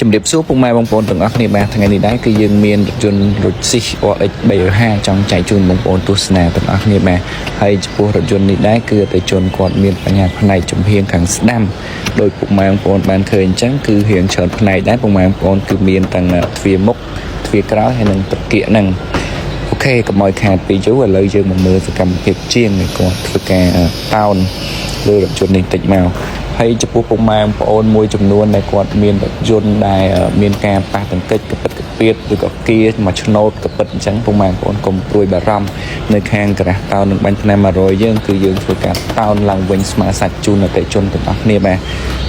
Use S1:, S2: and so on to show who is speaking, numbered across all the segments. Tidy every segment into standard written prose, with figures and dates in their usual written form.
S1: ជំរាបសួរពុកម៉ែបងប្អូនទាំងអស់គ្នាបាទថ្ងៃនេះដែរគឺយើងមានរថយន្ត Lexus RX 350ចង់ចែកជូនបងប្អូនទស្សនាទាំងអស់គ្នាបាទហើយចំពោះរថយន្តនេះដែរគឺអតិថិជនគាត់មានបញ្ហាផ្នែកចំហៀងខាងស្ដាំដោយពុកម៉ែបងប្អូនបានឃើញអញ្ចឹងគឺរៀងច្រើនផ្នែកដែរពុកម៉ែបងប្អូនគឺមានទាំងទ្វារមុខទ្វារក្រោយហើយនិងត្រគាកហ្នឹង OK កុំឲ្យខាតពេលយូរឥឡូវយើងមកមើលសកម្មភាពជាងនៃគាត់ធ្វើការតោនលើរថយន្តនេះតិចមកហើយចំពោះពុកម៉ែបងប្អូនមួយចំនួនដែលគាត់មានរថយន្តដែលមានការប៉ះទង្គិចកពិតកពៀតឬក៏គៀមួយឆ្នោតកពិតអញ្ចឹងពុកម៉ែបងប្អូនកុំព្រួយបារម្ភនៅខាងការ៉ាស់តោននិងបាញ់ថ្នាំ100យើងគឺយើងធ្វើការតោនឡើងវិញស្មើសាច់ជូនអតិថិជនទាំងអស់គ្នាបាទ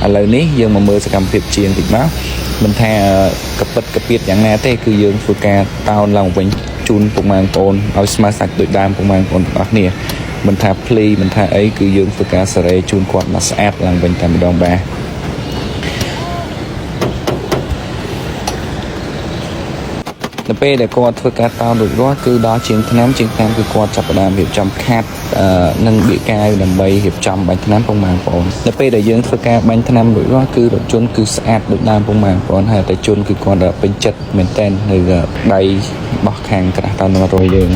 S1: ឥឡូវនេះយើងមកមើលសកម្មភាពជាងតិចមកមិនថាកពិតកពៀតយ៉ាងណាទេគឺយើងធ្វើការតោនឡើងវិញ ជូនពុកម៉ែបងប្អូនឲ្យស្មើសាច់ដូចដើមពុកម៉ែបងប្អូនទាំងអស់គ្នាមិនថាភ្លីមិនថាអីគឺយើងធ្វើការសេរីជូនគាត់មកស្អាតឡើងវិញតែម្ដងបាទនៅពេលដែលគាត់ធ្វើការតោនរួចរាល់គឺដល់ជាងថ្នាំជាងថ្នាំគឺគាត់ចាប់ផ្ដើមរៀបចំខាត់និងបៀកកាវដើម្បីរៀបចំបាញ់ថ្នាំពុកម៉ែបងប្អូននៅពេលដែលយើងធ្វើការបាញ់ថ្នាំរួចរាល់គឺរថយន្តគឺស្អាតដូចដើមពុកម៉ែបងប្អូនហើយតែជនគឺគាត់ពេញចិត្តមែនតែននៅដៃរបស់ខាងក្រាស់តោន100យើង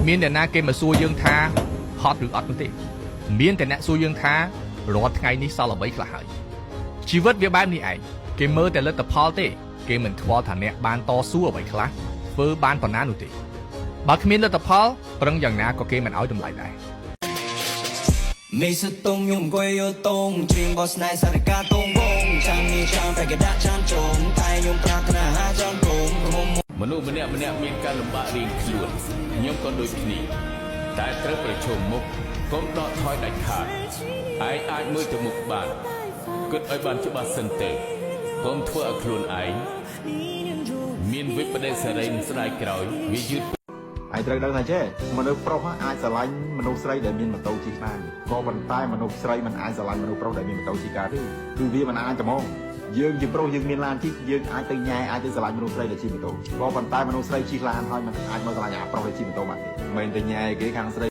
S2: គ្មានអ្នកណាគេមកសួរយើងថាហត់ឬអត់នោះទេមានតែអ្នកសួរយើងថារាល់ថ្ងៃនេះសល់អ្វីខ្លះហើយជីវិតវាបែបនេះឯងគេមើលតែលទ្ធផលទេគេមិនខ្វល់ថាអ្នកបានតស៊ូអ្វីខ្លះធ្វើបានប៉ុណ្ណានោះទេបើគ្មានលទ្ធផលប្រឹងយ៉ាងណាក៏គេមិនឲ្យតម្លៃដែរ
S3: មេសតុងខ្ញុំអង្គុយយល់តងច្រៀងបោះស្នេហ៍សារិកាតងវងចាំនេះចាំតែគេដាក់ចានជុំតែខ្ញុំប្រាថ្នាចង់គុំក្រុម
S4: មនុស្សម្នាក់ម្នាក់មានការលំបាករៀងខ្លួនខ្ញុំក៏ដូចគ្នាតែត្រូវប្រឈមមុខកុំដកថយដាច់ខាតឯងអាចមើលទៅមុខបានគិតឲ្យបានច្បាស់សិនទៅកុំធ្វើឲ្យខ្លួនឯងមានវិបដិសារីនឹងស្ដាយក្រោយវាយឺត
S5: ឯងត្រូវដឹងថាចេះមនុស្សប្រុសអាចស្រឡាញ់មនុស្សស្រីដែលមានម៉ូតូជិះបានក៏ប៉ុន្តែមនុស្សស្រីមិនអាចស្រឡាញ់មនុស្សប្រុសដែលមានម៉ូតូជិះកើតទេគឺវាមិនអាចតែហ្មងយើងជាប្រុសយើងមានឡានជិះយើងអាចទៅញ៉ែអាចទៅស្រឡាញ់មនុស្សស្រីដែលជិះម៉ូតូក៏ប៉ុន្តែមនុស្សស្រីជិះឡានហើយមិនអាចមកស្រឡាញ់អាប្រុសដែលជិះម៉ូតូបានទេមិនទៅញ៉ែគេខាងស្រី